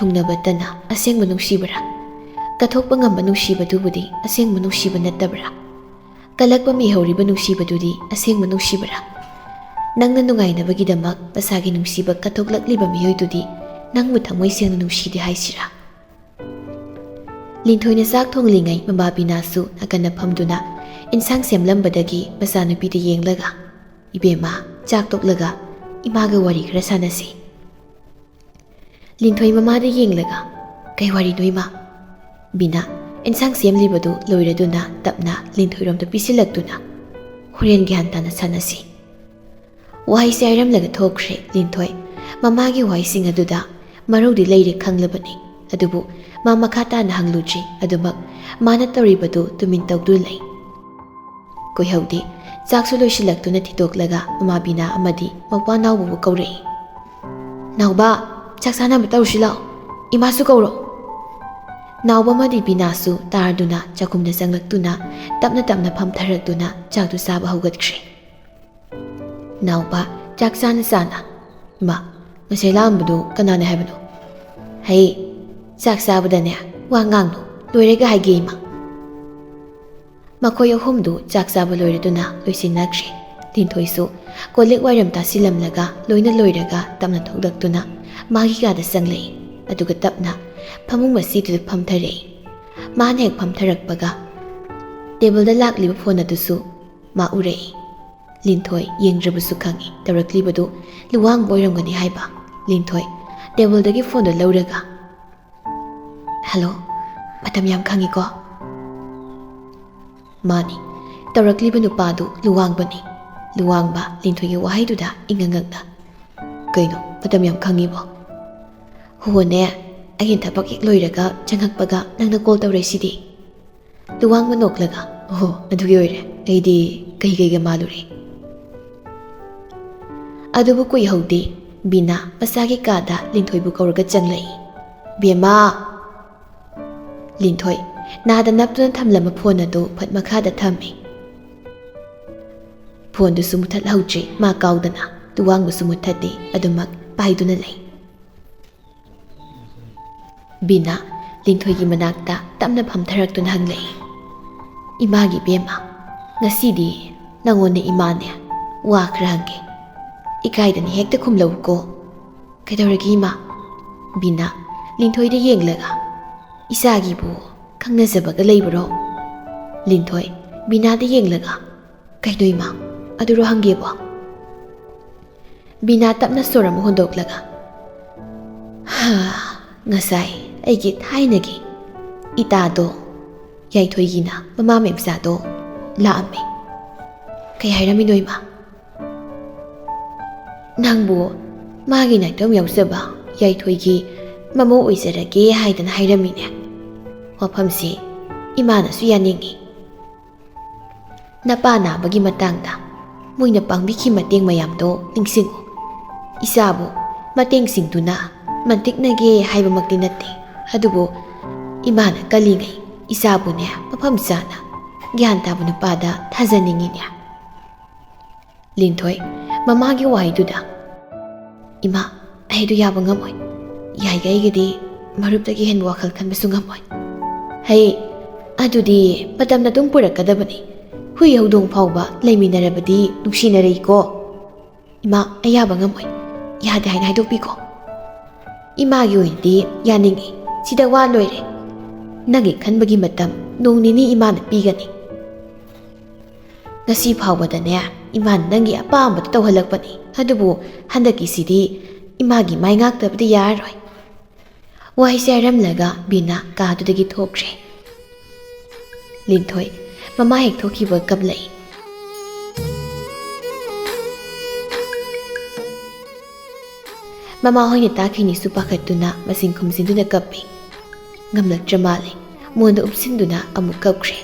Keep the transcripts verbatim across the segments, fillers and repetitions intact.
ꯊꯨꯡꯅꯕꯇꯅ ꯑꯁꯦꯡꯕ ꯅꯨꯡꯁꯤꯕꯔꯥ? ꯀꯠꯊꯣꯛꯄ ꯉꯝꯕ ꯅꯨꯡꯁꯤꯕꯗꯨꯕꯨꯗꯤ ꯑꯁꯦꯡꯕ ꯅꯨꯡꯁꯤꯕ ꯅꯠꯇꯕꯔꯥ? ꯀꯜꯂꯛꯄ ꯃꯤꯍꯧꯔꯤꯕ ꯅꯨꯡꯁꯤꯕꯗꯨꯗꯤ ꯑꯁꯦꯡꯕ ꯅꯨꯡꯁꯤꯕꯔꯥ? ꯅꯪꯅ ꯅꯨꯡꯉꯥꯏꯅꯕꯒꯤꯗꯃꯛ ꯃꯁꯥꯒꯤ ꯅꯨꯡꯁꯤꯕ ꯀꯠꯊꯣꯛꯂꯛꯂꯤꯕ ꯃꯤꯑꯣꯏꯗꯨꯗꯤ ꯅꯪꯕꯨ ꯊꯃꯣꯏ ꯁꯦꯡꯅ ꯅꯨꯡꯁꯤꯗꯦ ꯍꯥꯏꯁꯤꯔꯥ? ꯂꯤꯟꯊꯣꯏꯅ ꯆꯥꯛ ꯊꯣꯡꯂꯤꯉꯩ ꯃꯃꯥ ꯕꯤꯅꯥꯁꯨ ꯅꯥꯀꯟꯗ ꯐꯝꯗꯨꯅ ꯏꯟꯁꯥꯡ ꯁꯦꯝꯂꯝꯕꯗꯒꯤ ꯃꯆꯥꯅꯨꯄꯤꯗ ꯌꯦꯡꯂꯒ, "ꯏꯕꯦꯝꯃ, ꯆꯥꯛ ꯇꯣꯛꯂꯒ ꯏꯃꯥꯒ ꯋꯥꯔꯤ ꯈꯔ ꯁꯥꯟꯅꯁꯤ꯫" ꯂꯤꯟꯊꯣꯏ ꯃꯃꯥꯗ ꯌꯦꯡꯂꯒ, "ꯀꯩ ꯋꯥꯔꯤꯅꯣ ꯏꯃꯥ?" ꯕꯤꯅꯥ ꯏꯟꯁꯥꯡ ꯁꯦꯝꯂꯤꯕꯗꯨ ꯂꯣꯏꯔꯗꯨꯅ ꯇꯞꯅ ꯂꯤꯟꯊꯣꯏꯔꯣꯝꯗ ꯄꯤꯁꯤꯜꯂꯛꯇꯨꯅ, "ꯍꯣꯔꯦꯟ ꯒ꯭ꯌꯥꯟ ꯇꯥꯅ ꯁꯥꯟꯅꯁꯤ꯫" ꯋꯥꯍꯩꯁꯦ ꯍꯥꯏꯔꯝꯂꯒ ꯊꯣꯛꯈ꯭ꯔꯦ ꯂꯤꯟꯊꯣꯏ꯫ ꯃꯃꯥꯒꯤ ꯋꯥꯍꯩꯁꯤꯡ ꯑꯗꯨꯗ ꯃꯔꯧꯗꯤ ꯂꯩꯔꯦ ꯈꯪꯂꯕꯅꯤ, ꯑꯗꯨꯕꯨ ꯃꯥ ꯃꯈꯥ ꯇꯥꯅ ꯍꯪꯂꯨꯗ꯭ꯔꯤ꯫ ꯑꯗꯨꯃꯛ ꯃꯥꯅ ꯇꯧꯔꯤꯕꯗꯨ ꯇꯨꯃꯤꯟ ꯇꯧꯗꯨꯅ ꯂꯩ꯫ ꯀꯨꯏꯍꯧꯗꯦ꯫ ꯆꯥꯛꯁꯨ ꯂꯣꯏꯁꯤꯜꯂꯛꯇꯨꯅ ꯊꯤꯗꯣꯛꯂꯒ ꯃꯃꯥ ꯕꯤꯅꯥ ꯑꯃꯗꯤ ꯃꯧꯄ꯭ꯋꯥ ꯅꯥꯎꯕꯕꯨ ꯀꯧꯔꯛꯏ꯫ "ꯅꯥꯎꯕ, ꯆꯥꯛ ꯆꯥꯅꯕ ꯇꯧꯔꯨꯁꯤ ꯂꯥꯛꯑꯣ꯫ ꯏꯃꯥꯁꯨ ꯀꯧꯔꯣ꯫" ꯅꯥꯎꯕ ꯑꯃꯗꯤ ꯕꯤꯅꯥꯁꯨ ꯇꯥꯔꯗꯨꯅ ꯆꯥꯛꯈꯨꯝꯗ ꯆꯪꯂꯛꯇꯨꯅ ꯇꯞꯅ ꯇꯞꯅ ꯐꯝꯊꯔꯛꯇꯨꯅ ꯆꯥꯛꯇꯨ ꯆꯥꯕ ꯍꯧꯒꯠꯈ꯭ꯔꯦ꯫ ꯅꯥꯎꯕ ꯆꯥꯛ ꯆꯥꯅ ꯆꯥꯅ, "ꯏꯃꯥ, ꯉꯁꯥꯏ ꯂꯥꯛꯑꯝꯕꯗꯨ ꯀꯅꯥꯅꯦ ꯍꯥꯏꯕꯅꯣ?" "ꯍꯩ, ꯆꯥꯛ ꯆꯥꯕꯗꯅꯦ ꯋꯥ ꯉꯥꯡꯅꯨ, ꯂꯣꯏꯔꯒ ꯍꯥꯏꯒꯦ ꯏꯃꯥ꯫" ꯃꯈꯣꯏ ꯑꯍꯨꯝꯗꯨ ꯆꯥꯛ ꯆꯥꯕ ꯂꯣꯏꯔꯗꯨꯅ ꯂꯣꯏꯁꯤꯟꯅꯈ꯭ꯔꯦ꯫ ꯂꯤꯟꯊꯣꯏꯁꯨ ꯀꯣꯜ ꯂꯤꯛ ꯋꯥꯏꯔꯝ ꯇꯥꯁꯤꯜꯂꯝꯂꯒ ꯂꯣꯏꯅ ꯂꯣꯏꯔꯒ ꯇꯞꯅ ꯊꯣꯛꯂꯛꯇꯨꯅ ꯃꯥꯒꯤ ꯀꯥꯗ ꯆꯪꯂꯛꯏ꯫ ꯑꯗꯨꯒ ꯇꯞꯅ ꯐꯃꯨꯡ ꯃꯁꯤꯗꯨꯗ ꯐꯝꯊꯔꯛꯏ꯫ ꯃꯥꯅ ꯍꯦꯛ ꯐꯝꯊꯔꯛꯄꯒ ꯇꯦꯕꯜꯗ ꯂꯥꯛꯂꯤꯕ ꯐꯣꯟ ꯑꯗꯨꯁꯨ ꯃꯥ ꯎꯔꯛꯏ꯫ ꯂꯤꯟꯊꯣꯏ ꯌꯦꯡꯗ꯭ꯔꯕꯁꯨ ꯈꯪꯏ ꯇꯧꯔꯛꯂꯤꯕꯗꯨ ꯂꯨꯋꯥꯡꯕ ꯑꯣꯏꯔꯝꯒꯅꯤ ꯍꯥꯏꯕ꯫ ꯂꯤꯟꯊꯣꯏ ꯇꯦꯕꯜꯗꯒꯤ ꯐꯣꯟꯗꯨ ꯂꯧꯔꯒ, "ꯍꯜꯂꯣ, ꯃꯇꯝ ꯌꯥꯝ ꯈꯪꯉꯤꯀꯣ?" ꯃꯥꯅꯤ, ꯇꯧꯔꯛꯂꯤꯕ ꯅꯨꯄꯥꯗꯨ ꯂꯨꯋꯥꯡꯕꯅꯤ꯫ ꯂꯨꯋꯥꯡꯕ ꯂꯤꯟꯊꯣꯏꯒꯤ ꯋꯥꯍꯩꯗꯨꯗ ꯏꯉꯛ ꯉꯛꯅ, "ꯀꯩꯅꯣ ꯃꯇꯝ ꯌꯥꯝ ꯈꯪꯉꯤꯕꯣ?" "ꯍꯣꯅꯦ, ꯑꯩꯅ ꯊꯕꯛ ꯍꯦꯛ ꯂꯣꯏꯔꯒ ꯆꯪꯉꯛꯄꯒ ꯅꯪꯅ ꯀꯣꯜ ꯇꯧꯔꯛꯏꯁꯤꯗꯤ?" ꯂꯨꯋꯥꯡꯕ ꯅꯣꯛꯂꯒ, "ꯑꯣꯍꯣ, ꯑꯗꯨꯒꯤ ꯑꯣꯏꯔꯦ, ꯑꯩꯗꯤ ꯀꯩ ꯀꯩꯒ ꯃꯥꯜꯂꯨꯔꯦ꯫" ꯑꯗꯨꯕꯨ ꯀꯨꯏꯍꯧꯗꯦ, ꯕꯤꯅꯥ ꯃꯁꯥꯒꯤ ꯀꯥꯗ ꯂꯤꯟꯊꯣꯏꯕꯨ ꯀꯧꯔꯒ ꯆꯪꯂꯛꯏ꯫ "ꯕꯦꯝꯃ!" ꯂꯤꯟꯊꯣꯏ ꯅꯥꯗ ꯅꯞꯇꯨꯅ ꯊꯝꯂꯝꯕ ꯐꯣꯟ ꯑꯗꯨ ꯐꯠ ꯃꯈꯥꯗ ꯊꯝꯃꯤ꯫ ꯐꯣꯟꯗꯨꯁꯨ ꯃꯨꯊꯠꯍꯧꯗ꯭ꯔꯤ, ꯃꯥ ꯀꯥꯎꯗꯅ꯫ ꯂꯨꯋꯥꯡꯕꯁꯨ ꯃꯨꯊꯠꯇꯦ, ꯑꯗꯨꯃꯛ ꯄꯥꯏꯗꯨꯅ ꯂꯩ꯫ ꯕꯤꯅꯥ ꯂꯤꯟꯊꯣꯏꯒꯤ ꯃꯅꯥꯛꯇ ꯇꯞꯅ ꯐꯝꯊꯔꯛꯇꯨꯅ ꯍꯪꯂꯛꯏ, "ꯏꯃꯥꯒꯤ ꯏꯕꯦꯝꯃ, ꯉꯁꯤꯗꯤ ꯅꯪꯉꯣꯟꯗ ꯏꯃꯥꯅꯦ ꯋꯥ ꯈꯔ ꯍꯪꯒꯦ꯫ ꯏꯀꯥꯏꯗꯅ ꯍꯦꯛꯇ ꯈꯨꯝꯂꯧꯀꯣ꯫" "ꯀꯩꯗꯧꯔꯒꯦ ꯏꯃꯥ?" ꯕꯤꯅꯥ ꯂꯤꯟꯊꯣꯏꯗ ꯌꯦꯡꯂꯒ, "ꯏꯆꯥꯒꯤꯕꯨ ꯈꯪꯅꯖꯕꯒ ꯂꯩꯕ꯭ꯔꯣ?" ꯂꯤꯟꯊꯣꯏ ꯕꯤꯅꯥꯗ ꯌꯦꯡꯂꯒ, "ꯀꯩꯅꯣ ꯏꯃꯥ, ꯑꯗꯨꯔꯣ ꯍꯪꯒꯦꯕꯣ?" ꯕꯤꯅꯥ ꯇꯞꯅ ꯁꯣꯔ ꯑꯃ ꯍꯣꯟꯗꯣꯛꯂꯒ, "ꯍꯥ, ꯉꯁꯥꯏ ꯑꯩꯒꯤ ꯊꯥꯏꯅꯒꯤ ꯏꯇꯥꯗꯣ, ꯌꯥꯏꯊꯣꯏꯒꯤꯅ ꯃꯃꯥ ꯃꯦꯝꯆꯥꯗꯣ ꯂꯥꯛꯑꯝꯃꯦ꯫" "ꯀꯩ ꯍꯥꯏꯔꯝꯃꯤꯅꯣ ꯏꯃꯥ?" "ꯅꯪꯕꯨ ꯃꯥꯒꯤ ꯅꯥꯏꯇꯣꯝ ꯌꯥꯎꯖꯕ ꯌꯥꯏꯊꯣꯏꯒꯤ ꯃꯃꯧ ꯑꯣꯏꯖꯔꯒꯦ ꯍꯥꯏꯗꯅ ꯍꯥꯏꯔꯝꯃꯤꯅꯦ꯫ ꯋꯥꯐꯝꯁꯤ ꯏꯃꯥꯅꯁꯨ ꯌꯥꯅꯤꯡꯉꯤ꯫ ꯅꯄꯥ ꯅꯥꯕꯒꯤ ꯃꯇꯥꯡꯗ ꯃꯣꯏꯅ ꯄꯥꯡꯕꯤꯈꯤ ꯃꯇꯦꯡ ꯃꯌꯥꯝꯗꯣ ꯅꯤꯡꯁꯤꯡꯉꯨ꯫ ꯏꯆꯥꯕꯨ ꯃꯇꯦꯡꯁꯤꯡꯗꯨꯅ ꯃꯟꯇꯤꯛꯅꯒꯦ ꯍꯥꯏꯕꯃꯛꯇꯤ ꯅꯠꯇꯦ, ꯑꯗꯨꯕꯨ ꯏꯃꯥꯅ ꯀꯜꯂꯤꯉꯩ ꯏꯆꯥꯕꯨꯅꯦ ꯃꯐꯝ ꯆꯥꯅ ꯒ꯭ꯌꯥꯟ ꯇꯥꯕ ꯅꯨꯄꯥꯗ ꯊꯥꯖꯅꯤꯡꯉꯤꯅꯦ꯫" ꯂꯤꯟꯊꯣꯏ ꯃꯃꯥꯒꯤ ꯋꯥꯍꯩꯗꯨꯗ, "ꯏꯃꯥ, ꯑꯩꯗꯨ ꯌꯥꯕ ꯉꯝꯃꯣꯏ꯫ ꯌꯥꯏꯒ ꯑꯩꯒꯗꯤ ꯃꯔꯨꯞꯇꯒꯤ ꯍꯦꯟꯕ ꯋꯥꯈꯜ ꯈꯟꯕꯁꯨ ꯉꯝꯃꯣꯏ꯫" "ꯍꯩ, ꯑꯗꯨꯗꯤ ꯃꯇꯝꯅ ꯑꯗꯨꯝ ꯄꯨꯔꯛꯀꯗꯕꯅꯤ꯫ ꯍꯨꯏ ꯍꯧꯗꯣꯡ ꯐꯥꯎꯕ ꯂꯩꯃꯤꯟꯅꯔꯕꯗꯤ ꯅꯨꯡꯁꯤꯅꯔꯛꯏꯀꯣ꯫" "ꯏꯃꯥ, ꯑꯩ ꯌꯥꯕ ꯉꯝꯃꯣꯏ꯫ ꯌꯥꯗꯦ ꯍꯥꯏꯅ ꯍꯥꯏꯗꯣꯛꯄꯤꯀꯣ꯫" "ꯏꯃꯥꯒꯤ ꯑꯣꯏꯅꯗꯤ ꯌꯥꯅꯤꯡꯉꯤ꯫ ꯁꯤꯗ ꯋꯥ ꯂꯣꯏꯔꯦ꯫ ꯅꯪꯒꯤ ꯈꯟꯕꯒꯤ ꯃꯇꯝ ꯅꯣꯡ ꯅꯤꯅꯤ ꯏꯃꯥꯅ ꯄꯤꯒꯅꯤ꯫ ꯉꯁꯤ ꯐꯥꯎꯕꯗꯅꯦ, ꯏꯃꯥꯅ ꯅꯪꯒꯤ ꯑꯄꯥꯝꯕꯗꯨ ꯇꯧꯍꯜꯂꯛꯄꯅꯤ꯫ ꯑꯗꯨꯕꯨ ꯍꯟꯗꯛꯀꯤꯁꯤꯗꯤ ꯏꯃꯥꯒꯤ ꯃꯥꯏ ꯉꯥꯛꯇꯕꯗꯤ ꯌꯥꯔꯔꯣꯏ꯫" ꯋꯥꯍꯩꯁꯦ ꯍꯥꯏꯔꯝꯂꯒ ꯕꯤꯅꯥ ꯀꯥꯗꯨꯗꯒꯤ ꯊꯣꯛꯈ꯭ꯔꯦ꯫ ꯂꯤꯟꯊꯣꯏ ꯃꯃꯥ ꯍꯦꯛ ꯊꯣꯛꯈꯤꯕ ꯀꯞꯂꯛꯏ꯫ ꯃꯃꯥꯍꯣꯏꯅ ꯇꯥꯈꯤꯅꯤꯁꯨ ꯄꯥꯈꯠꯇꯨꯅ ꯃꯁꯤꯡ ꯈꯨꯝꯖꯤꯟꯗꯨꯅ ꯀꯞꯄꯤ꯫ ꯉꯝꯂꯛꯇ꯭ꯔ ꯃꯥꯜꯂꯦ, ꯃꯣꯟꯗ ꯎꯞꯁꯤꯟꯗꯨꯅ ꯑꯃꯨꯛ ꯀꯞꯈ꯭ꯔꯦ꯫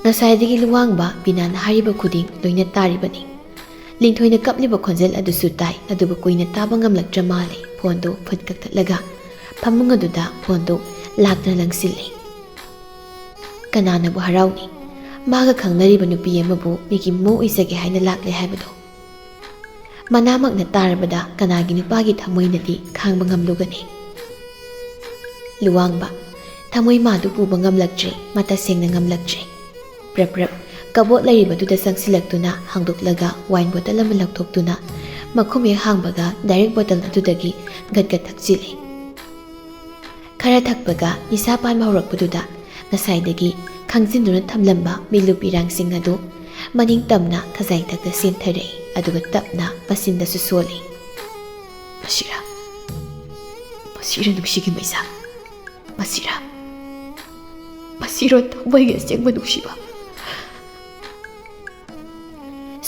ꯉꯁꯥꯏꯗꯒꯤ ꯂꯨꯋꯥꯡꯕ ꯕꯤꯅꯥꯅ ꯍꯥꯏꯔꯤꯕ ꯈꯨꯗꯤꯡ ꯂꯣꯏꯅ ꯇꯥꯔꯤꯕꯅꯤ꯫ ꯂꯤꯟꯊꯣꯏꯅ ꯀꯞꯂꯤꯕ ꯈꯣꯟꯖꯦꯜ ꯑꯗꯨꯁꯨ ꯇꯥꯏ, ꯑꯗꯨꯕꯨ ꯀꯨꯏꯅ ꯇꯥꯕ ꯉꯝꯂꯛꯇ꯭ꯔ ꯃꯥꯜꯂꯦ꯫ ꯐꯣꯟꯗꯨ ꯐꯨꯠ ꯀꯛꯊꯠꯂꯒ ꯐꯃꯨꯡ ꯑꯗꯨꯗ ꯐꯣꯟꯗꯨ ꯂꯥꯛꯇꯅ ꯂꯪꯁꯤꯜꯂꯤ꯫ ꯀꯅꯥꯅꯕꯨ ꯍꯔꯥꯎꯅꯤ? ꯃꯥꯒ ꯈꯪꯅꯔꯤꯕ ꯅꯨꯄꯤ ꯑꯃꯕꯨ ꯃꯤꯒꯤ ꯃꯃꯧ ꯑꯣꯏꯖꯒꯦ ꯍꯥꯏꯅ ꯂꯥꯛꯂꯦ ꯍꯥꯏꯕꯗꯣ꯫ ꯃꯅꯥꯃꯛꯅ ꯇꯥꯔꯕꯗ ꯀꯅꯥꯒꯤ ꯅꯨꯄꯥꯒꯤ ꯊꯃꯣꯏꯅꯗꯤ ꯈꯥꯡꯕ ꯉꯝꯂꯨꯒꯅꯤ? ꯂꯨꯋꯥꯡꯕ, ꯊꯃꯣꯏ ꯃꯥꯗꯨ ꯄꯨꯕ ꯉꯝꯂꯛꯇ꯭ꯔꯦ, ꯃꯥ ꯇꯁꯦꯡꯅ ꯉꯝꯂꯛꯇ꯭ꯔꯦ꯫ ꯄ꯭ꯔꯞ ꯄ꯭ꯔꯞ ꯀꯕꯣꯠ ꯂꯩꯔꯤꯕꯗꯨꯗ ꯆꯪꯁꯤꯜꯂꯛꯇꯨꯅ ꯍꯥꯡꯗꯣꯛꯂꯒ ꯋꯥꯏꯟ ꯕꯣꯇꯜ ꯑꯃ ꯂꯧꯊꯣꯛꯇꯨꯅ ꯃꯈꯨꯝ ꯍꯦꯛ ꯍꯥꯡꯕꯒ ꯗꯥꯏꯔꯦꯛ ꯕꯣꯇꯜ ꯑꯗꯨꯗꯒꯤ ꯒꯠ ꯒꯠ ꯊꯛꯆꯤꯜꯂꯤ꯫ ꯈꯔ ꯊꯛꯄꯒ ꯅꯤꯁꯥ ꯄꯥꯟꯕ ꯍꯧꯔꯛꯄꯗꯨꯗ ꯉꯁꯥꯏꯗꯒꯤ ꯈꯪꯖꯤꯟꯗꯨꯅ ꯊꯝꯂꯝꯕ ꯃꯤꯠꯂꯨ ꯄꯤꯔꯥꯡꯁꯤꯡ ꯑꯗꯨ ꯃꯅꯤꯡ ꯇꯝꯅ ꯈꯖꯥꯏꯊꯛꯇ ꯁꯦꯟꯊꯔꯛꯏ, ꯑꯗꯨꯒ ꯇꯞꯅ ꯃꯆꯤꯟꯗꯁꯨ ꯁꯣꯜꯂꯤ꯫ "ꯃꯁꯤꯔꯥ, ꯃꯁꯤꯔꯥ ꯅꯨꯡꯁꯤꯒꯤ ꯃꯩꯁꯥ, ꯃꯁꯤꯔꯥ, ꯃꯁꯤꯔꯣ ꯊꯃꯣꯏꯒꯤ ꯑꯁꯦꯡꯕ ꯅꯨꯡꯁꯤꯕ?"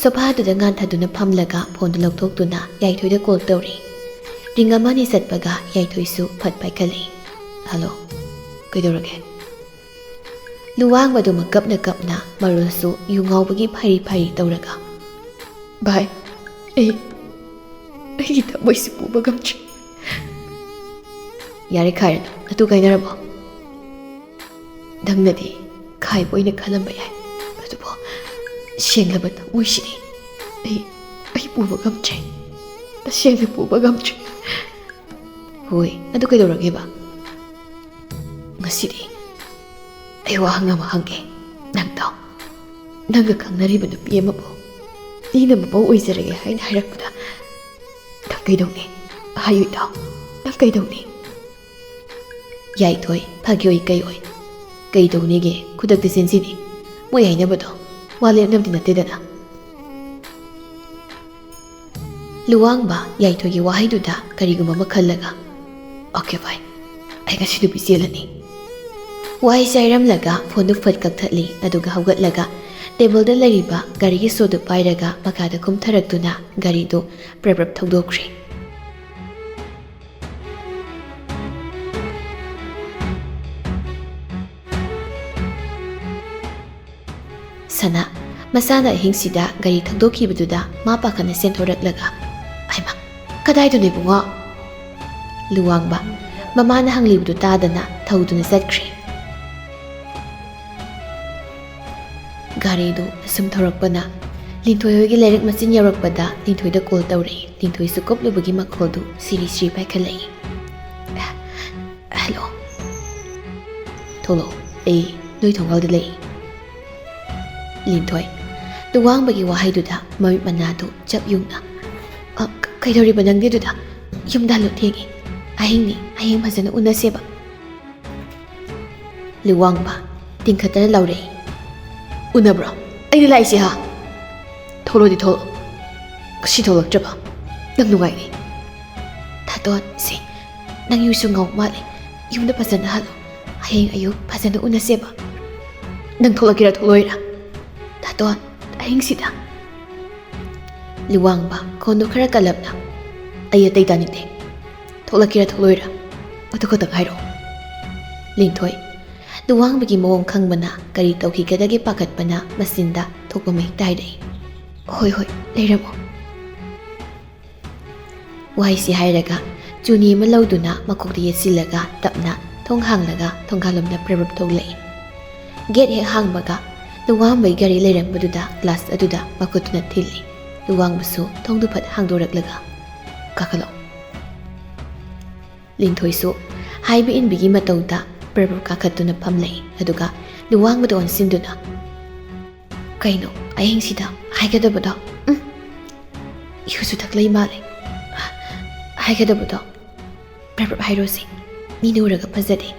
ꯁꯣꯐꯥꯗꯨꯗ ꯉꯥꯟꯊꯗꯨꯅ ꯐꯝꯂꯒ ꯐꯣꯟꯗꯨ ꯂꯧꯊꯣꯛꯇꯨꯅ ꯌꯥꯏꯊꯣꯏꯗ ꯀꯣꯜ ꯇꯧꯔꯤ꯫ ꯔꯤꯡ ꯑꯃ ꯑꯅꯤ ꯆꯠꯄꯒ ꯌꯥꯏꯊꯣꯏꯁꯨ ꯐꯠ ꯄꯥꯏꯈꯠꯂꯛꯏ꯫ "ꯍꯜꯂꯣ, ꯀꯩꯗꯧꯔꯒꯦ?" ꯂꯨꯋꯥꯡꯕꯗꯨ ꯃꯀꯞꯅ ꯀꯞꯅ ꯃꯔꯣꯜꯁꯨ ꯌꯨ ꯉꯥꯎꯕꯒꯤ ꯐꯔꯤ ꯐꯔꯤ ꯇꯧꯔꯒ, "ꯚꯥꯏ, ꯑꯩ, ꯑꯩꯒꯤ ꯊꯃꯣꯏꯁꯤ ꯄꯨꯕ ꯉꯝꯗ꯭ꯔꯦ꯫" "ꯌꯥꯔꯦ ꯈꯥꯏꯔꯅꯨ, ꯅꯇꯨ ꯀꯥꯏꯅꯔꯕꯣ?" "ꯅꯪꯅꯗꯤ ꯈꯥꯏꯕ ꯑꯣꯏꯅ ꯈꯜꯂꯝꯕ ꯌꯥꯏ, ꯑꯗꯨꯕꯨ ꯁꯦꯡꯂꯕ ꯊꯃꯣꯏꯁꯤꯗꯤ ꯑꯩ, ꯑꯩ ꯄꯨꯕ ꯉꯝꯗ꯭ꯔꯦ, ꯇꯁꯦꯡꯅ ꯄꯨꯕ ꯉꯝꯗ꯭ꯔꯦ꯫" "ꯍꯣꯏ, ꯑꯗꯨ ꯀꯩꯗꯧꯔꯒꯦꯕ?" "ꯉꯁꯤꯗꯤ ꯑꯩ ꯋꯥꯍꯪ ꯑꯃ ꯍꯪꯒꯦ꯫ ꯅꯪꯗꯣ, ꯅꯪꯒ ꯈꯪꯅꯔꯤꯕ ꯅꯨꯄꯤ ꯑꯃꯕꯨ ꯃꯤꯅ ꯃꯃꯧ ꯑꯣꯏꯖꯔꯒꯦ ꯍꯥꯏꯅ ꯍꯥꯏꯔꯛꯄꯗ ꯅꯪ ꯀꯩꯗꯧꯅꯤ? ꯍꯥꯏꯌꯨꯗꯣ, ꯅꯪ ꯀꯩꯗꯧꯅꯤ?" ꯌꯥꯏꯊꯣꯏ, ꯐꯥꯒꯤ ꯑꯣꯏ ꯀꯩ ꯑꯣꯏ, "ꯀꯩꯗꯧꯅꯤꯒꯦ, ꯈꯨꯗꯛꯇ ꯆꯦꯟꯁꯤꯅꯤ꯫ ꯃꯣꯏ ꯍꯥꯏꯅꯕꯗꯣ ꯋꯥ ꯂꯦꯞꯅꯕꯗꯤ ꯅꯠꯇꯦꯗꯅ꯫" ꯂꯨꯋꯥꯡꯕ ꯌꯥꯏꯊꯣꯏꯒꯤ ꯋꯥꯍꯩꯗꯨꯗ ꯀꯔꯤꯒꯨꯝꯕ ꯑꯃ ꯈꯜꯂꯒ, "ꯑꯣꯀꯦ ꯚꯥꯏ, ꯑꯩ ꯉꯁꯤ ꯅꯨꯄꯤ ꯆꯦꯜꯂꯅꯤ꯫" ꯋꯥꯍꯩꯁꯦ ꯍꯥꯏꯔꯝꯂꯒ ꯐꯣꯟꯗꯨ ꯐꯠ ꯀꯛꯊꯠꯂꯤ, ꯑꯗꯨꯒ ꯍꯧꯒꯠꯂꯒ ꯇꯦꯕꯜꯗ ꯂꯩꯔꯤꯕ ꯒꯥꯔꯤꯒꯤ ꯁꯣꯗꯨ ꯄꯥꯏꯔꯒ ꯃꯈꯥꯗ ꯀꯨꯝꯊꯔꯛꯇꯨꯅ ꯒꯥꯔꯤꯗꯨ ꯄ꯭ꯔꯞ ꯄ꯭ꯔꯞ ꯊꯧꯗꯣꯛꯈ꯭ꯔꯦ꯫ ꯁꯅꯥ, ꯃꯁꯥꯅ ꯑꯍꯤꯡꯁꯤꯗ ꯒꯥꯔꯤ ꯊꯧꯗꯣꯛꯈꯤꯕꯗꯨꯗ ꯃꯥ ꯄꯥꯈꯠꯅ ꯆꯦꯟꯊꯣꯔꯛꯂꯒ, "ꯍꯩꯃꯥ, ꯀꯗꯥꯏꯗꯅꯣ ꯏꯕꯨꯡꯉꯣ?" ꯂꯨꯋꯥꯡꯕ, ꯃꯃꯥꯅ ꯍꯪꯂꯤꯕꯗꯨ ꯇꯥꯗꯅ ꯊꯧꯗꯨꯅ ꯆꯠꯈ꯭ꯔꯦ꯫ ꯒꯥꯔꯤꯗꯨ ꯑꯁꯨꯝ ꯊꯧꯔꯛꯄꯅ ꯂꯤꯟꯊꯣꯏ ꯍꯣꯏꯒꯤ ꯂꯩꯔꯛ ꯃꯆꯤꯟ ꯌꯧꯔꯛꯄꯗ ꯂꯤꯟꯊꯣꯏꯗ ꯀꯣꯜ ꯇꯧꯔꯛꯏ꯫ ꯂꯤꯟꯊꯣꯏꯁꯨ ꯀꯨꯞꯂꯨꯕꯒꯤ ꯃꯈꯣꯜꯗꯨ ꯁꯤꯔꯤ ꯁꯤꯔꯤ ꯄꯥꯏꯈꯠꯂꯛꯏ꯫ "ꯍꯜꯂꯣ, "ꯊꯣꯛꯂꯛꯑꯣ, ꯑꯩ ꯅꯣꯏ ꯊꯣꯡꯒꯥꯜꯗ ꯂꯩ꯫" ꯂꯤꯟꯊꯣꯏ꯫ ꯂꯨꯋꯥꯡꯕꯒꯤ ꯋꯥꯍꯩꯗꯨꯗ ꯃꯃꯤꯠ ꯃꯅꯥꯗꯨ ꯆꯞ ꯌꯨꯡꯅ, "ꯑ, ꯀ-, ꯀꯩꯗꯧꯔꯤꯕ ꯅꯪꯗꯤ ꯑꯗꯨꯗ? ꯌꯨꯝꯗ ꯍꯜꯂꯣ, ꯊꯦꯡꯉꯦ꯫ ꯑꯍꯤꯡꯅꯤ, ꯍꯌꯦꯡ ꯐꯖꯅ ꯎꯅꯁꯦꯕ꯫" ꯂꯨꯋꯥꯡꯕ ꯇꯤꯡꯈꯠꯇꯅ ꯂꯥꯎꯔꯛꯏ, "ꯎꯅꯕ꯭ꯔꯣ? ꯑꯩꯗꯤ ꯂꯥꯛꯏꯁꯦ ꯍꯥ? ꯊꯣꯛꯂꯛꯑꯣꯗꯤ ꯊꯣꯛꯂꯛꯑꯣ꯫ ꯉꯁꯤ ꯊꯣꯛꯂꯛꯇ꯭ꯔꯕ ꯅꯪ ꯅꯨꯡꯉꯥꯏꯅꯤ꯫" "ꯊꯥꯗꯣꯟ, ꯁꯦ, ꯅꯪ ꯌꯨꯁꯨ ꯉꯥꯎ ꯃꯥꯜꯂꯦ꯫ ꯌꯨꯝꯗ ꯐꯖꯅ ꯍꯜꯂꯣ꯫ ꯍꯌꯦꯡ ꯑꯌꯨꯛ ꯐꯖꯅ ꯎꯅꯁꯦꯕ꯫" "ꯅꯪ ꯊꯣꯛꯂꯛꯀꯦꯔꯥ ꯊꯣꯛꯂꯛꯑꯣꯏꯔꯥ?" "ꯊꯥꯗꯣꯟ, ꯑꯍꯤꯡꯁꯤꯗ꯫" ꯂꯨꯋꯥꯡꯕ ꯈꯣꯟꯗꯨ ꯈꯔ ꯀꯜꯂꯞꯅ, "ꯑꯩ ꯑꯇꯩ ꯇꯥꯅꯤꯡꯗꯦ꯫ ꯊꯣꯛꯂꯛꯀꯦꯔꯥ ꯊꯣꯛꯂꯣꯏꯔꯥ, ꯑꯗꯨ ꯈꯛꯇꯪ ꯍꯥꯏꯔꯛꯑꯣ꯫" ꯂꯤꯟꯊꯣꯏ꯫ ꯂꯨꯋꯥꯡꯕꯒꯤ ꯃꯑꯣꯡ ꯈꯪꯕꯅ ꯀꯔꯤ ꯇꯧꯈꯤꯒꯗꯒꯦ ꯄꯥꯈꯠꯄꯅ ꯃꯆꯤꯟꯗ ꯊꯣꯛꯄ ꯃꯍꯤꯛ ꯇꯥꯏꯔꯛꯏ꯫ "ꯍꯣꯏ, ꯍꯣꯏ, ꯂꯩꯔꯝꯃꯣ꯫" ꯋꯥꯍꯩꯁꯤ ꯍꯥꯏꯔꯒ ꯆꯨꯅꯤ ꯑꯃ ꯂꯧꯗꯨꯅ ꯃꯀꯣꯛꯇ ꯌꯦꯠꯁꯤꯜꯂꯒ ꯇꯞꯅ ꯊꯣꯡ ꯍꯥꯡꯂꯒ ꯊꯣꯡꯒꯥꯜꯂꯣꯝꯗ ꯄ꯭ꯔꯞ ꯄ꯭ꯔꯞ ꯊꯣꯛꯂꯛꯏ꯫ ꯒꯦꯠ ꯍꯦꯛ ꯍꯥꯡꯕꯒ ꯂꯨꯋꯥꯡꯕꯒꯤ ꯒꯥꯔꯤ ꯂꯩꯔꯝꯕꯗꯨꯗ ꯒ꯭ꯂꯥꯁ ꯑꯗꯨꯗ ꯃꯈꯨꯠꯇꯨꯅ ꯊꯤꯜꯂꯤ꯫ ꯂꯨꯋꯥꯡꯕꯁꯨ ꯊꯣꯡꯗꯨ ꯐꯠ ꯍꯥꯡꯗꯣꯔꯛꯂꯒ, "ꯀꯥꯈꯠꯂꯣ꯫" ꯂꯤꯟꯊꯣꯏꯁꯨ ꯍꯥꯏꯕ ꯏꯟꯕꯤꯒꯤ ꯃꯇꯧꯗ ꯄ꯭ꯔꯞ ꯄ꯭ꯔꯞ ꯀꯥꯈꯠꯇꯨꯅ ꯐꯝꯂꯛꯏ꯫ ꯑꯗꯨꯒ ꯂꯨꯋꯥꯡꯕꯗ ꯑꯣꯟꯁꯤꯟꯗꯨꯅ, "ꯀꯩꯅꯣ, ꯑꯍꯤꯡꯁꯤꯗ ꯍꯥꯏꯒꯗꯕꯗꯣ? ꯎꯝ, ꯏꯍꯨꯁꯨ ꯊꯛꯂꯩ ꯃꯥꯜꯂꯦ꯫ ꯍꯥꯏꯒꯗꯕꯗꯣ ꯄ꯭ꯔꯞ ꯄ꯭ꯔꯞ ꯍꯥꯏꯔꯣꯁꯦ꯫ ꯃꯤꯅ ꯎꯔꯒ ꯐꯖꯗꯦ꯫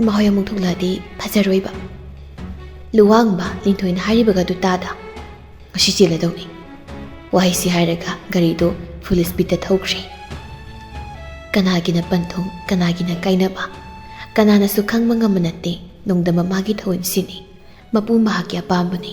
ꯏꯃꯥ ꯍꯣꯏ ꯑꯃꯨꯛ ꯊꯣꯛꯂꯛꯑꯗꯤ ꯐꯖꯔꯣꯏꯕ꯫" ꯂꯨꯋꯥꯡꯕ ꯂꯤꯟꯊꯣꯏꯅ ꯍꯥꯏꯔꯤꯕꯒꯗꯨ ꯇꯥꯗ, "ꯉꯁꯤ ꯆꯦꯜꯂꯗꯧꯅꯤ꯫" ꯋꯥꯍꯩꯁꯤ ꯍꯥꯏꯔꯒ ꯒꯥꯔꯤꯗꯨ ꯐꯨꯜ ꯁ꯭ꯄꯤꯗꯇ ꯊꯧꯈ꯭ꯔꯦ꯫ ꯀꯅꯥꯒꯤꯅ ꯄꯟꯊꯨꯡ, ꯀꯅꯥꯒꯤꯅ ꯀꯥꯏꯅꯕ, ꯀꯅꯥꯅꯁꯨ ꯈꯪꯕ ꯉꯝꯕ ꯅꯠꯇꯦ꯫ ꯅꯣꯡꯗꯝꯕ ꯃꯥꯒꯤ ꯊꯧꯑꯣꯏꯁꯤꯅꯤ꯫ ꯃꯄꯨ ꯃꯍꯥꯛꯀꯤ ꯑꯄꯥꯝꯕꯅꯤ꯫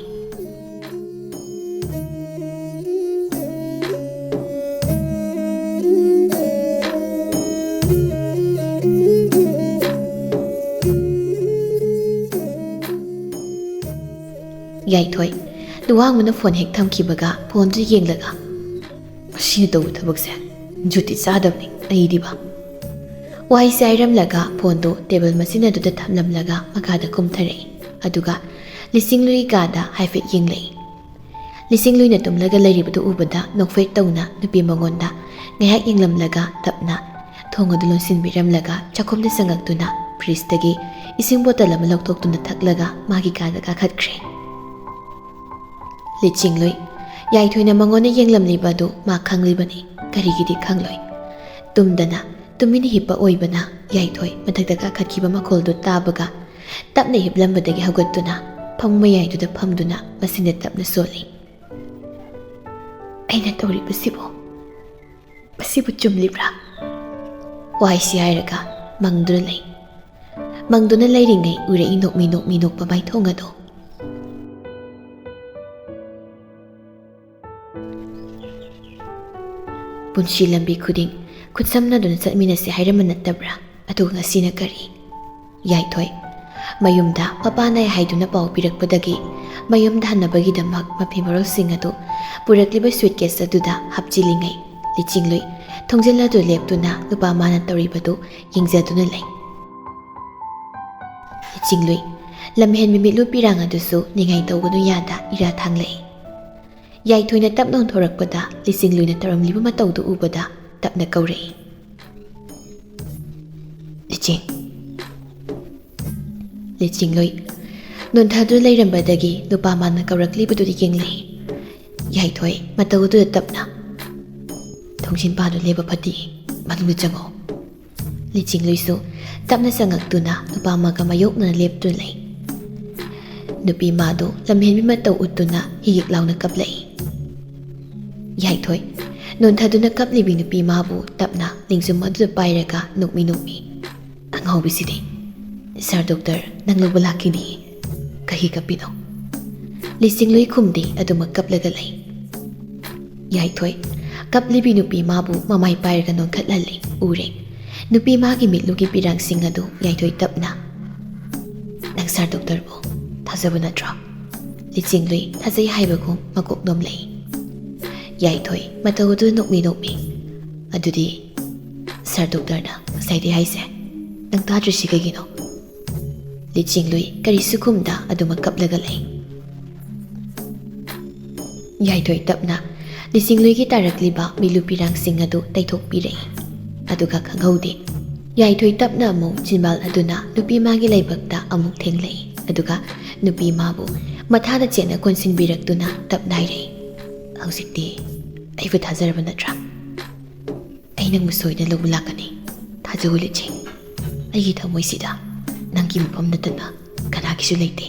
ꯌꯥꯏꯊꯣꯏ꯫ ꯂꯨꯋꯥꯡꯕꯅ ꯐꯣꯟ ꯍꯦꯛ ꯊꯝꯈꯤꯕꯒ ꯐꯣꯟꯗꯨ ꯌꯦꯡꯂꯒ, "ꯃꯁꯤꯅ ꯇꯧꯕ ꯊꯕꯛꯁꯦ ꯖꯨꯇꯤ ꯆꯥꯗꯕꯅꯤ ꯑꯩꯗꯤꯕ꯫" ꯋꯥꯍꯩꯁꯦ ꯍꯥꯏꯔꯝꯂꯒ ꯐꯣꯟꯗꯨ ꯇꯦꯕꯜ ꯃꯆꯤꯟ ꯑꯗꯨꯗ ꯊꯝꯂꯝꯂꯒ ꯃꯈꯥꯗ ꯀꯨꯝꯊꯔꯛꯏ꯫ ꯑꯗꯨꯒ ꯂꯤꯁꯤꯡ ꯂꯨꯏ ꯀꯥꯗ ꯍꯥꯏꯐꯦꯠ ꯌꯦꯡꯂꯛꯏ꯫ ꯂꯤꯁꯤꯡ ꯂꯨꯏꯅ ꯇꯨꯝꯂꯒ ꯂꯩꯔꯤꯕꯗꯨ ꯎꯕꯗ ꯅꯣꯛꯐꯦꯠ ꯇꯧꯅ ꯅꯨꯄꯤ ꯃꯉꯣꯟꯗ ꯉꯥꯏꯍꯥꯛ ꯌꯦꯡꯂꯝꯂꯒ ꯇꯞꯅ ꯊꯣꯡ ꯑꯗꯨ ꯂꯣꯟꯁꯤꯟꯕꯤꯔꯝꯂꯒ ꯆꯥꯛꯈꯨꯝꯗ ꯆꯪꯉꯛꯇꯨꯅ ꯐ꯭ꯔꯤꯖꯇꯒꯤ ꯏꯁꯤꯡ ꯕꯣꯇꯜ ꯑꯃ ꯂꯧꯊꯣꯛꯇꯨꯅ ꯊꯛꯂꯒ ꯃꯥꯒꯤ ꯀꯥꯗ ꯀꯥꯈꯠꯈ꯭ꯔꯦ꯫ ꯂꯤꯆꯤꯡꯂꯨꯏ, ꯌꯥꯏꯊꯣꯏꯅ ꯃꯉꯣꯟꯗ ꯌꯦꯡꯂꯝꯂꯤꯕ ꯑꯗꯨ ꯃꯥ ꯈꯪꯂꯤꯕꯅꯤ꯫ ꯀꯔꯤꯒꯤꯗꯤ ꯈꯪꯂꯣꯏ? ꯇꯨꯝꯗꯅ ꯇꯨꯃꯤꯟꯅ ꯍꯤꯞꯄ ꯑꯣꯏꯕꯅ ꯌꯥꯏꯊꯣꯏ ꯃꯊꯛꯇ ꯀꯥꯈꯠꯈꯤꯕ ꯃꯈꯣꯜꯗꯨ ꯇꯥꯕꯒ ꯇꯞꯅ ꯍꯤꯞꯂꯝꯕꯗꯒꯤ ꯍꯧꯒꯠꯇꯨꯅ ꯐꯃꯨꯡ ꯃꯌꯥꯏꯗꯨꯗ ꯐꯝꯗꯨꯅ ꯃꯁꯤꯟꯗ ꯇꯞꯅ ꯁꯣꯜꯂꯤ꯫ "ꯑꯩꯅ ꯇꯧꯔꯤꯕꯁꯤꯕꯨ, ꯃꯁꯤꯕꯨ ꯆꯨꯝꯂꯤꯕ꯭ꯔꯥ?" ꯋꯥꯍꯩꯁꯤ ꯍꯥꯏꯔꯒ ꯃꯪꯗꯨꯅ ꯂꯩ꯫ ꯃꯪꯗꯨꯅ ꯂꯩꯔꯤꯉꯩ ꯎꯔꯛꯏ ꯅꯣꯛꯃꯤ ꯅꯣꯛꯃꯤ ꯅꯣꯛꯄ ꯃꯥꯏꯊꯣꯡ ꯑꯗꯨ꯫ ꯄꯨꯟꯁꯤ ꯂꯝꯕꯤ ꯈꯨꯗꯤꯡ ꯈꯨꯠꯁꯝꯅꯗꯨꯅ ꯆꯠꯃꯤꯟꯅꯁꯤ ꯍꯥꯏꯔꯝꯕ ꯅꯠꯇꯕ꯭ꯔꯥ? ꯑꯗꯨꯒ ꯉꯁꯤꯅ ꯀꯔꯤ? ꯌꯥꯏꯊꯣꯏ, ꯃꯌꯨꯝꯗ ꯃꯄꯥ ꯅꯥꯏ ꯍꯥꯏꯗꯨꯅ ꯄꯥꯎ ꯄꯤꯔꯛꯄꯗꯒꯤ ꯃꯌꯨꯝꯗ ꯍꯟꯅꯕꯒꯤꯗꯃꯛ ꯃꯐꯤ ꯃꯔꯣꯜꯁꯤꯡ ꯑꯗꯨ ꯄꯨꯔꯛꯂꯤꯕ ꯁꯨꯏꯠꯀꯦꯁ ꯑꯗꯨꯗ ꯍꯥꯞꯆꯤꯜꯂꯤꯉꯩ, ꯂꯤꯆꯤꯡꯂꯨꯏ ꯊꯣꯡꯖꯤꯜ ꯑꯗꯨ ꯂꯦꯞꯇꯨꯅ ꯅꯨꯄꯥ ꯃꯥꯅ ꯇꯧꯔꯤꯕꯗꯨ ꯌꯦꯡꯖꯗꯨꯅ ꯂꯩ꯫ ꯂꯤꯆꯤꯡꯂꯨꯏ, ꯂꯝꯍꯦꯟꯕꯤ ꯃꯤꯠꯂꯨ ꯄꯤꯔꯥꯡ ꯑꯗꯨꯁꯨ ꯅꯤꯡꯉꯥꯏ ꯇꯧꯒꯅꯨ ꯌꯥꯗ ꯏꯔꯥ ꯊꯥꯡꯂꯛꯏ꯫ ꯌꯥꯏꯊꯣꯏꯅ ꯇꯞꯅ ꯑꯣꯟꯊꯣꯔꯛꯄꯗ ꯂꯤꯆꯤꯡꯂꯨꯏꯅ ꯇꯧꯔꯝꯂꯤꯕ ꯃꯇꯧꯗꯨ ꯎꯕꯗ ꯇꯞꯅ ꯀꯧꯔꯛꯏ꯫ "ꯂꯤꯆꯤꯡ!" ꯂꯤꯆꯤꯡꯂꯨꯏ ꯅꯣꯟꯊꯗꯨꯅ ꯂꯩꯔꯝꯕꯗꯒꯤ ꯅꯨꯄꯥ ꯃꯥꯅ ꯀꯧꯔꯛꯂꯤꯕꯗꯨꯗ ꯌꯦꯡꯂꯛꯏ꯫ ꯌꯥꯏꯊꯣꯏ ꯃꯇꯧ ꯑꯗꯨꯗ ꯇꯞꯅ, "ꯊꯣꯡꯖꯤꯟ ꯄꯥꯗꯨ ꯂꯦꯞꯄ ꯐꯠꯇꯦ, ꯃꯅꯨꯡꯗ ꯆꯪꯉꯣ꯫" ꯂꯤꯆꯤꯡꯂꯨꯏꯁꯨ ꯇꯞꯅ ꯆꯪꯉꯛꯇꯨꯅ ꯅꯨꯄꯥ ꯑꯃꯒ ꯃꯥꯌꯣꯛꯅꯅ ꯂꯦꯞꯇꯨꯅ ꯂꯩ꯫ ꯅꯨꯄꯤ ꯃꯥꯗꯨ ꯂꯝꯍꯦꯟꯕꯤ ꯃꯇꯧ ꯎꯠꯇꯨꯅ ꯍꯤꯒꯤꯛ ꯂꯥꯎꯅ ꯀꯞꯂꯛꯏ꯫ ꯌꯥꯏꯊꯣꯏ ꯅꯣꯟꯊꯗꯨꯅ ꯀꯞꯂꯤꯕꯤ ꯅꯨꯄꯤ ꯃꯥꯕꯨ ꯇꯞꯅ ꯂꯦꯡꯖꯨꯝ ꯑꯗꯨꯗ ꯄꯥꯏꯔꯒ ꯅꯣꯛꯃꯤ ꯅꯣꯛꯃꯤ, "ꯑꯉꯥꯎꯕꯤꯁꯤꯗꯤ, ꯁꯥꯔ ꯗꯣꯛꯇꯔ ꯅꯪ ꯂꯧꯕ ꯂꯥꯛꯈꯤꯅꯤ, ꯀꯔꯤ ꯀꯞꯄꯤꯅꯣ?" ꯂꯤꯆꯤꯡꯂꯨꯏ ꯈꯨꯝꯗꯦ, ꯑꯗꯨꯃꯛ ꯀꯞꯂꯒ ꯂꯩ꯫ ꯌꯥꯏꯊꯣꯏ ꯀꯞꯂꯤꯕꯤ ꯅꯨꯄꯤ ꯃꯥꯕꯨ ꯃꯃꯥꯏ ꯄꯥꯏꯔꯒ ꯅꯣꯟꯈꯠꯍꯜꯂꯤ꯫ ꯎꯔꯦ ꯅꯨꯄꯤ ꯃꯥꯒꯤ ꯃꯤꯠꯂꯨꯒꯤ ꯄꯤꯔꯥꯡꯁꯤꯡ ꯑꯗꯨ ꯌꯥꯏꯊꯣꯏ ꯇꯞꯅ, "ꯅꯪ ꯁꯥꯔ ꯗꯣꯛꯇꯔꯕꯨ ꯊꯥꯖꯕ ꯅꯠꯇ꯭ꯔꯣ?" ꯂꯤꯆꯤꯡꯂꯨꯏ ꯊꯥꯖꯩ ꯍꯥꯏꯕꯒꯨꯝ ꯃꯀꯣꯛ ꯅꯣꯝꯂꯛꯏ꯫ ꯌꯥꯏꯊꯣꯏ ꯃꯇꯧ ꯑꯗꯨ ꯅꯣꯛꯃꯤ ꯅꯣꯛꯃꯤ, "ꯑꯗꯨꯗꯤ ꯁꯥꯔ ꯗꯣꯛꯇꯔꯅ ꯉꯁꯥꯏꯗꯩ ꯍꯥꯏꯁꯦ ꯅꯪ ꯇꯥꯗ꯭ꯔꯤꯁꯤ ꯀꯩꯒꯤꯅꯣ?" ꯂꯤꯆꯤꯡꯂꯨꯏ ꯀꯔꯤꯁꯨ ꯈꯨꯝꯗ ꯑꯗꯨꯃꯛ ꯀꯞꯂꯒ ꯂꯩ꯫ ꯌꯥꯏꯊꯣꯏ ꯇꯞꯅ ꯂꯤꯆꯤꯡꯂꯨꯏꯒꯤ ꯇꯥꯔꯛꯂꯤꯕ ꯃꯤꯠꯂꯨ ꯄꯤꯔꯥꯡꯁꯤꯡ ꯑꯗꯨ ꯇꯩꯊꯣꯛꯄꯤꯔꯛꯏ꯫ ꯑꯗꯨꯒ ꯈꯪꯍꯧꯗꯦ ꯌꯥꯏꯊꯣꯏ ꯇꯞꯅ ꯑꯃꯨꯛ ꯆꯤꯟꯕꯥꯜ ꯑꯗꯨꯅ ꯅꯨꯄꯤ ꯃꯥꯒꯤ ꯂꯩꯕꯛꯇ ꯑꯃꯨꯛ ꯊꯦꯡꯂꯛꯏ, ꯑꯗꯨꯒ ꯅꯨꯄꯤ ꯃꯥꯕꯨ ꯃꯊꯥꯗ ꯆꯦꯠꯅ ꯀꯣꯟꯁꯤꯟꯕꯤꯔꯛꯇꯨꯅ ꯇꯞꯅ ꯍꯥꯏꯔꯛꯏ, "ꯍꯧꯖꯤꯛꯇꯤ ꯑꯩꯕꯨ ꯊꯥꯖꯔꯕ ꯅꯠꯇ꯭ꯔꯥ? ꯑꯩ ꯅꯪꯕꯨ ꯁꯣꯏꯗꯅ ꯂꯧꯕ ꯂꯥꯛꯀꯅꯤ꯫ ꯊꯥꯖꯧ ꯂꯤꯆꯦ, ꯑꯩꯒꯤ ꯊꯃꯣꯏꯁꯤꯗ ꯅꯪꯒꯤ ꯃꯐꯝ ꯅꯠꯇꯅ ꯀꯅꯥꯒꯤꯁꯨ ꯂꯩꯇꯦ꯫"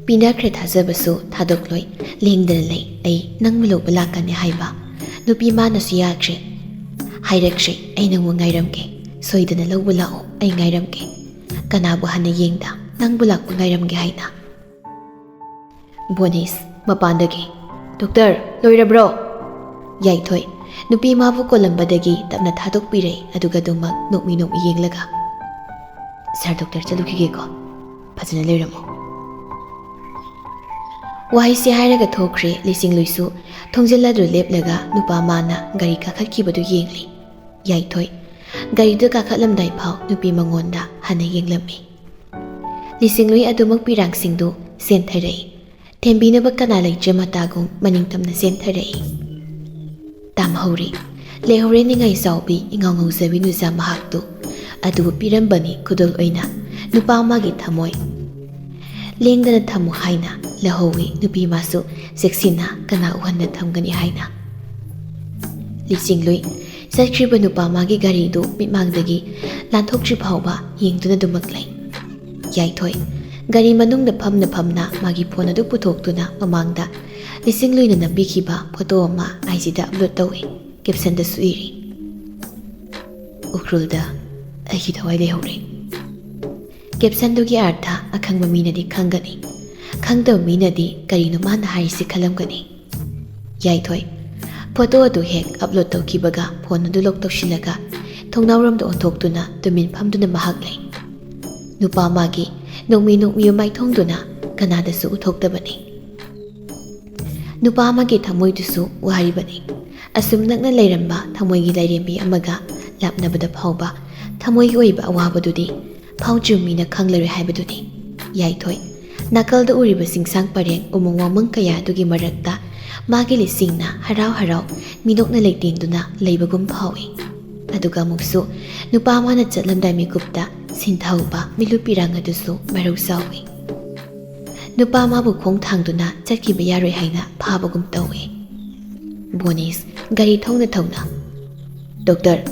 ꯄꯤꯅꯈ꯭ꯔꯦ ꯊꯥꯖꯕꯁꯨ ꯊꯥꯗꯣꯛꯂꯣꯏ, ꯂꯦꯡꯗꯅ ꯂꯩ꯫ "ꯑꯩ ꯅꯪꯕꯨ ꯂꯧꯕ ꯂꯥꯛꯀꯅꯤ" ꯍꯥꯏꯕ ꯅꯨꯄꯤ ꯃꯥꯅꯁꯨ ꯌꯥꯈ꯭ꯔꯦ꯫ ꯍꯥꯏꯔꯛꯈ꯭ꯔꯦ, "ꯑꯩ ꯅꯪꯕꯨ ꯉꯥꯏꯔꯝꯒꯦ, ꯁꯣꯏꯗꯅ ꯂꯧꯕ ꯂꯥꯛꯑꯣ, ꯑꯩ ꯉꯥꯏꯔꯝꯒꯦ꯫ ꯀꯅꯥꯕꯨ ꯍꯥꯟꯅ ꯌꯦꯡꯗ ꯅꯪꯕꯨ ꯂꯥꯛꯄ ꯉꯥꯏꯔꯝꯒꯦ" ꯍꯥꯏꯅ꯫ ꯕꯣꯅꯤꯁ ꯃꯄꯥꯟꯗꯒꯤ, "ꯗꯣꯛꯇꯔ, ꯂꯣꯏꯔꯕ꯭ꯔꯣ?" ꯌꯥꯏꯊꯣꯏ ꯅꯨꯄꯤ ꯃꯥꯕꯨ ꯀꯣꯜꯂꯝꯕꯗꯒꯤ ꯇꯞꯅ ꯊꯥꯗꯣꯛꯄꯤꯔꯦ, ꯑꯗꯨꯒ ꯑꯗꯨꯃꯛ ꯅꯣꯛꯃꯤ ꯅꯣꯛꯃꯤ ꯌꯦꯡꯂꯒ, "ꯁꯥꯔ, ꯗꯣꯛꯇꯔ ꯆꯠꯂꯨꯈꯤꯒꯦꯀꯣ, ꯐꯖꯅ ꯂꯩꯔꯝꯃꯣ꯫" ꯋꯥꯍꯩꯁꯦ ꯍꯥꯏꯔꯒ ꯊꯣꯛꯈ꯭ꯔꯦ꯫ ꯂꯤꯁꯤꯡꯂꯨꯏꯁꯨ ꯊꯣꯡꯖꯤꯜ ꯑꯗꯨ ꯂꯦꯞꯂꯒ ꯅꯨꯄꯥ ꯃꯥꯅ ꯒꯥꯔꯤ ꯀꯥꯈꯠꯈꯤꯕꯗꯨ ꯌꯦꯡꯂꯤ꯫ ꯌꯥꯏꯊꯣꯏ ꯒꯥꯔꯤꯗꯨ ꯀꯥꯈꯠꯂꯝꯗꯥꯏ ꯐꯥꯎ ꯅꯨꯄꯤ ꯃꯉꯣꯟꯗ ꯍꯟꯅ ꯌꯦꯡꯂꯝꯃꯤ꯫ ꯂꯤꯁꯤꯡꯂꯨꯏ ꯑꯗꯨꯃꯛ ꯄꯤꯔꯥꯡꯁꯤꯡꯗꯨ ꯆꯦꯟꯊꯔꯛꯏ꯫ ꯊꯦꯝꯕꯤꯅꯕ ꯀꯅꯥ ꯂꯩꯇ꯭ꯔꯦ ꯃꯇꯥꯒꯨꯝ ꯃꯅꯤꯡ ꯇꯝꯅ ꯆꯦꯟꯊꯔꯛꯏ꯫ ꯇꯥꯝꯍꯧꯔꯦ꯫ ꯂꯩꯍꯧꯔꯦ ꯅꯤꯡꯉꯥꯏ ꯆꯥꯎꯕꯤ, ꯏꯉꯥꯎ ꯉꯥꯎꯖꯕꯤ ꯅꯨꯖꯥ ꯃꯍꯥꯛꯇꯨ꯫ ꯑꯗꯨꯕꯨ ꯄꯤꯔꯝꯕꯅꯤ ꯈꯨꯗꯣꯜ ꯑꯣꯏꯅ ꯅꯨꯄꯥ ꯑꯃꯒꯤ ꯊꯃꯣꯏ꯫ "ꯂꯦꯡꯗꯅ ꯊꯝꯃꯨ" ꯍꯥꯏꯅ ꯂꯧꯍꯧꯋꯤ ꯅꯨꯄꯤ ꯃꯥꯁꯨ, ꯆꯦꯛꯁꯤꯟꯅ ꯀꯅꯥ ꯎꯍꯟꯗ ꯊꯝꯒꯅꯤ ꯍꯥꯏꯅ꯫ ꯂꯤꯆꯤꯡꯂꯨꯏ ꯆꯠꯈ꯭ꯔꯤꯕ ꯅꯨꯄꯥ ꯃꯥꯒꯤ ꯒꯥꯔꯤꯗꯨ ꯃꯤꯠꯃꯥꯡꯗꯒꯤ ꯂꯥꯟꯊꯣꯛꯇ꯭ꯔꯤ ꯐꯥꯎꯕ ꯌꯦꯡꯗꯨꯅ ꯑꯗꯨꯃꯛ ꯂꯩ꯫ ꯌꯥꯏꯊꯣꯏ ꯒꯥꯔꯤ ꯃꯅꯨꯡꯗ ꯐꯝꯅ ꯐꯝꯅ ꯃꯥꯒꯤ ꯐꯣꯟ ꯑꯗꯨ ꯄꯨꯊꯣꯛꯇꯨꯅ ꯃꯃꯥꯡꯗ ꯂꯤꯆꯤꯡꯂꯨꯏꯅ ꯅꯝꯕꯤꯈꯤꯕ ꯐꯣꯇꯣ ꯑꯃ ꯑꯥꯏ ꯖꯤꯗ ꯑꯞꯂꯣꯗ ꯇꯧꯏ꯫ ꯀꯦꯞꯁꯟꯗꯁꯨ ꯏꯔꯤ, "ꯎꯈ꯭ꯔꯨꯜꯗ ꯑꯩꯒꯤ ꯊꯋꯥꯏ ꯂꯩꯍꯧꯔꯦ꯫" ꯀꯦꯞꯁꯟꯗꯨꯒꯤ ꯑꯥꯔꯊ ꯑꯈꯪꯕ ꯃꯤꯅꯗꯤ ꯈꯪꯒꯅꯤ, ꯈꯪꯗꯕ ꯃꯤꯅꯗꯤ ꯀꯔꯤꯅꯣ ꯃꯥꯅ ꯍꯥꯏꯔꯤꯁꯤ ꯈꯜꯂꯝꯒꯅꯤ꯫ ꯌꯥꯏꯊꯣꯏ ꯐꯣꯇꯣ ꯑꯗꯨ ꯍꯦꯛ ꯑꯞꯂꯣꯗ ꯇꯧꯈꯤꯕꯒ ꯐꯣꯟ ꯑꯗꯨ ꯂꯣꯛ ꯇꯧꯁꯤꯜꯂꯒ ꯊꯣꯡꯅꯥꯎꯔꯣꯝꯗ ꯑꯣꯟꯊꯣꯛꯇꯨꯅ ꯇꯨꯃꯤꯟ ꯐꯝꯗꯨꯅ ꯃꯍꯥꯛ ꯂꯩ꯫ ꯅꯨꯄꯥ ꯃꯥꯒꯤ ꯅꯣꯡꯃꯤ ꯅꯣꯡꯃꯤ ꯃꯥꯏꯊꯣꯡꯗꯨꯅ ꯀꯅꯥꯗꯁꯨ ꯎꯠꯊꯣꯛꯇꯕꯅꯤ꯫ ꯅꯨꯄꯥ ꯑꯃꯒꯤ ꯊꯃꯣꯏꯗꯨꯁꯨ ꯋꯥꯔꯤꯕꯅꯤ꯫ ꯑꯁꯨꯝ ꯅꯛꯅ ꯂꯩꯔꯝꯕ ꯊꯃꯣꯏꯒꯤ ꯂꯥꯏꯔꯦꯝꯕꯤ ꯑꯃꯒ ꯂꯥꯞꯅꯕꯗ ꯐꯥꯎꯕ ꯊꯃꯣꯏꯒꯤ ꯑꯣꯏꯕ ꯑꯋꯥꯕꯗꯨꯗꯤ ꯐꯥꯎꯗ꯭ꯔꯤꯕ ꯃꯤꯅ ꯈꯪꯂꯔꯣꯏ ꯍꯥꯏꯕꯗꯨꯅꯤ꯫ ꯌꯥꯏꯊꯣꯏ ꯅꯥꯀꯜꯗ ꯎꯔꯤꯕ ꯆꯤꯡꯁꯥꯡ ꯄꯔꯦꯡ, ꯎꯃꯪ ꯋꯥꯃꯪ ꯀꯌꯥ ꯑꯗꯨꯒꯤ ꯃꯔꯛꯇ ꯃꯥꯒꯤ ꯂꯤꯁꯤꯡꯅ ꯍꯔꯥꯎ ꯍꯔꯥꯎ ꯃꯤꯅꯣꯛꯅ ꯂꯩꯇꯦꯡꯗꯨꯅ ꯂꯩꯕꯒꯨꯝ ꯐꯥꯎꯏ꯫ ꯑꯗꯨꯒ ꯑꯃꯨꯛꯁꯨ ꯅꯨꯄꯥ ꯑꯃꯅ ꯆꯠꯂꯝꯗꯥꯏ ꯃꯤꯀꯨꯞꯇ ꯁꯤꯟꯊꯍꯧꯕ ꯃꯤꯠꯂꯨ ꯄꯤꯔꯥꯡ ꯑꯗꯨꯁꯨ ꯃꯔꯧ ꯆꯥꯎꯏ꯫ ꯅꯨꯄꯥ ꯑꯃꯕꯨ ꯈꯣꯡ ꯊꯥꯡꯗꯨꯅ ꯆꯠꯈꯤꯕ ꯌꯥꯔꯣꯏ ꯍꯥꯏꯅ ꯐꯥꯕꯒꯨꯝ ꯇꯧꯏ꯫ ꯕꯣꯅꯤꯁ ꯒꯥꯔꯤ ꯊꯧꯅ ꯊꯧꯅ, "ꯗꯣꯛꯇꯔ,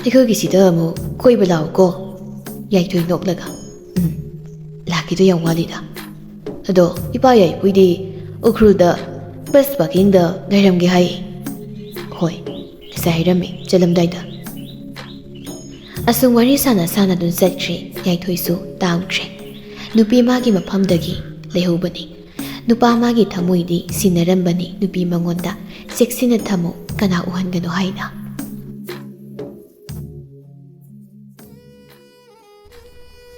ꯑꯩꯈꯣꯏꯒꯤꯁꯤꯗ ꯑꯃꯨꯛ ꯀꯣꯏꯕ ꯂꯥꯛꯎꯀꯣ?" ꯌꯥꯏꯊꯣꯏ ꯅꯣꯛꯂꯒ, "ꯎꯝ, ꯂꯥꯛꯈꯤꯗꯣ ꯌꯥꯝ ꯋꯥꯠꯂꯤꯗ꯫ ꯑꯗꯣ ꯏꯄꯥ ꯌꯥꯏꯄꯨꯏꯗꯤ ꯎꯈ꯭ꯔꯨꯜꯗ ꯕꯁ ꯄꯥꯔꯀꯤꯡꯗ ꯉꯥꯏꯔꯝꯒꯦ ꯍꯥꯏ꯫" "ꯍꯣꯏ, ꯉꯁꯥꯏ ꯍꯥꯏꯔꯝꯃꯤ ꯆꯠꯂꯝꯗꯥꯏꯗ꯫" ꯑꯁꯨꯝ ꯋꯥꯔꯤ ꯁꯥꯟꯅ ꯁꯥꯟꯅꯗꯨꯅ ꯆꯠꯈ꯭ꯔꯦ꯫ ꯌꯥꯏꯊꯣꯏꯁꯨ ꯇꯥꯝꯈ꯭ꯔꯦ꯫ ꯅꯨꯄꯤ ꯃꯥꯒꯤ ꯃꯐꯝꯗꯒꯤ ꯂꯩꯍꯧꯕꯅꯤ꯫ ꯅꯨꯄꯥ ꯃꯥꯒꯤ ꯊꯃꯣꯏꯗꯤ ꯁꯤꯟꯅꯔꯝꯕꯅꯤ ꯅꯨꯄꯤ ꯃꯉꯣꯟꯗ, "ꯆꯦꯛꯁꯤꯟꯅ ꯊꯝꯃꯨ, ꯀꯅꯥ ꯎꯍꯟꯒꯅꯨ" ꯍꯥꯏꯅ꯫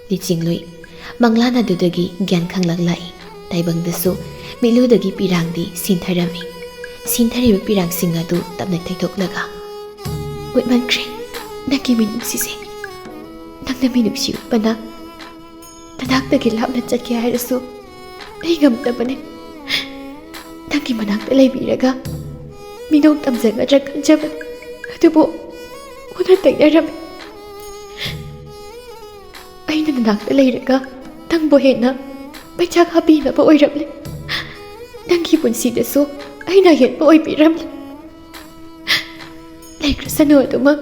ꯂꯤꯆꯤꯡꯂꯨꯏ꯫ ꯃꯪꯂꯥꯟ ꯑꯗꯨꯗꯒꯤ ꯒ꯭ꯌꯥꯟ ꯈꯪꯂꯛ ꯂꯥꯛꯏ꯫ ꯇꯥꯏꯕꯪꯗꯁꯨ ꯃꯤꯠꯂꯨꯗꯒꯤ ꯄꯤꯔꯥꯡꯗꯤ ꯁꯤꯟꯊꯔꯝꯃꯤ꯫ ꯁꯤꯟꯊꯔꯤꯕ ꯄꯤꯔꯥꯡꯁꯤꯡ ꯑꯗꯨ ꯇꯞꯅ ꯊꯩꯗꯣꯛꯂꯒ, "ꯀꯨꯏꯃꯟꯈ꯭ꯔꯦ ꯅꯪꯒꯤ ꯃꯤꯅꯨꯡꯁꯤꯁꯦ꯫ ꯅꯪꯅ ꯃꯤꯅꯨꯡꯁꯤ ꯎꯠꯄꯅ ꯅꯅꯥꯛꯇꯒꯤ ꯂꯥꯞꯅ ꯆꯠꯀꯦ ꯍꯥꯏꯔꯁꯨ ꯑꯩ ꯉꯝꯗꯕꯅꯤ꯫ ꯅꯪꯒꯤ ꯃꯅꯥꯛꯇ ꯂꯩꯕꯤꯔꯒ ꯃꯤꯅꯣꯛ ꯇꯝꯖꯒꯗ꯭ꯔꯥ ꯈꯟꯖꯕꯅꯤ, ꯑꯗꯨꯕꯨ ꯑꯣꯟꯅ ꯇꯩꯅꯔꯝꯃꯤ꯫ ꯑꯩꯅ ꯅꯅꯥꯛꯇ ꯂꯩꯔꯒ ꯅꯪꯕꯨ ꯍꯦꯟꯅ ꯃꯩꯆꯥꯛ ꯍꯥꯞꯄꯤꯅꯕ ꯑꯣꯏꯔꯝꯂꯦ꯫ ꯅꯪꯒꯤ ꯄꯨꯟꯁꯤꯗꯁꯨ ꯑꯩꯅ ꯑꯍꯦꯟꯕ ꯑꯣꯏꯕꯤꯔꯝꯂꯦ꯫ ꯂꯩꯈ꯭ꯔꯁꯅꯨ ꯑꯗꯨꯃꯛ,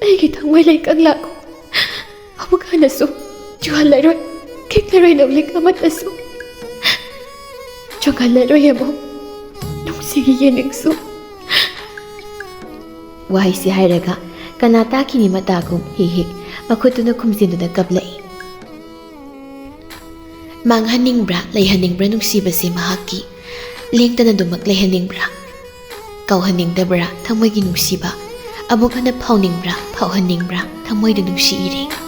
ꯑꯩꯒꯤ ꯊꯃꯣꯏ ꯂꯩꯀꯪꯂꯥ ꯑꯃꯨꯛ ꯍꯟꯅꯁꯨ ꯆꯨꯍꯜꯂꯔꯣꯏ, ꯈꯤꯛꯂꯔꯣꯏ ꯅꯣꯡꯂꯤꯛ ꯑꯃꯠꯇꯁꯨ꯫ ꯆꯣꯡꯍꯜꯂꯔꯣꯏ ꯑꯃꯨꯛ ꯅꯨꯡꯁꯤꯒꯤ ꯌꯦꯅꯤꯡꯁꯨ꯫" ꯋꯥꯍꯩꯁꯤ ꯍꯥꯏꯔꯒ ꯀꯅꯥ ꯇꯥꯈꯤꯅꯤ ꯃꯇꯥꯒꯨꯝ ꯍꯦꯛ ꯍꯦꯛ ꯃꯈꯨꯠꯇꯨꯅ ꯈꯨꯝꯖꯤꯟꯗꯨꯅ ꯀꯞꯂꯛꯏ꯫ ꯃꯥꯡꯍꯟꯅꯤꯡꯕ꯭ꯔꯥ, ꯂꯩꯍꯟꯅꯤꯡꯕ꯭ꯔꯥ ꯅꯨꯡꯁꯤꯕꯁꯦ ꯃꯍꯥꯛꯀꯤ? ꯂꯦꯡꯗꯅ ꯑꯗꯨꯃꯛ ꯂꯩꯍꯟꯅꯤꯡꯕ꯭ꯔꯥ? ꯀꯥꯎꯍꯟꯅꯤꯡꯗꯕ꯭ꯔꯥ ꯊꯃꯣꯏꯒꯤ ꯅꯨꯡꯁꯤꯕ? ꯑꯃꯨꯛ ꯍꯟꯅ ꯐꯥꯎꯅꯤꯡꯕ꯭ꯔꯥ, ꯐꯥꯎꯍꯟꯅꯤꯡꯕ꯭ꯔꯥ ꯊꯃꯣꯏꯗ ꯅꯨꯡꯁꯤ ꯏꯔꯦꯡ?